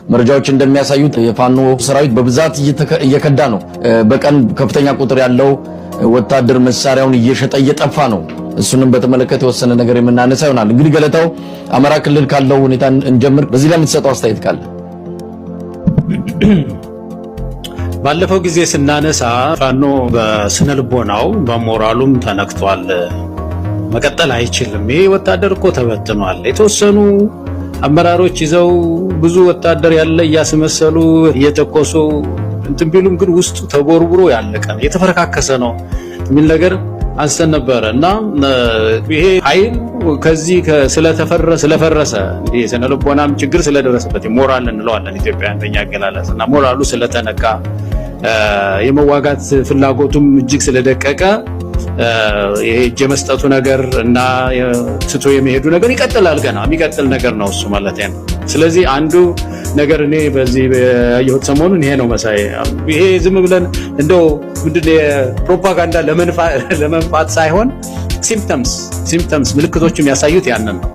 መረጃዎች እንደሚያሳዩት የፋኖ ሰራዊት በብዛት እየከዳ ነው። በቀን ከፍተኛ ቁጥር ያለው ወታደር መሳሪያውን እየሸጠ እየጠፋ ነው። እሱንም በተመለከተ የወሰነ ነገር የምናነሳ ይሆናል። እንግዲህ ገለታው፣ አማራ ክልል ካለው ሁኔታ እንጀምር። በዚህ ላይ የምትሰጠው አስተያየት ካለ? ባለፈው ጊዜ ስናነሳ ፋኖ በስነ ልቦናው በሞራሉም ተነክቷል፣ መቀጠል አይችልም። ይሄ ወታደር እኮ ተበትኗል። የተወሰኑ አመራሮች ይዘው ብዙ ወታደር ያለ እያስመሰሉ እየተኮሱ እንትን ቢሉም ግን ውስጡ ተቦርቡሮ ያለቀ ነው፣ የተፈረካከሰ ነው የሚል ነገር አንስተን ነበረ። እና ይሄ ኃይል ከዚህ ስለፈረሰ፣ እንግዲህ የስነ ልቦናም ችግር ስለደረሰበት፣ ሞራል እንለዋለን ኢትዮጵያውያን በኛ አገላለጽ፣ እና ሞራሉ ስለተነካ፣ የመዋጋት ፍላጎቱም እጅግ ስለደቀቀ ይሄ እጅ የመስጠቱ ነገር እና ትቶ የመሄዱ ነገር ይቀጥላል። ገና የሚቀጥል ነገር ነው እሱ ማለት ነው። ስለዚህ አንዱ ነገር እኔ በዚህ ያየሁት ሰሞኑን ይሄ ነው መሳይ። ይሄ ዝም ብለን እንደው ምንድን የፕሮፓጋንዳ ለመንፋት ሳይሆን symptoms ምልክቶቹ የሚያሳዩት ያንን ነው።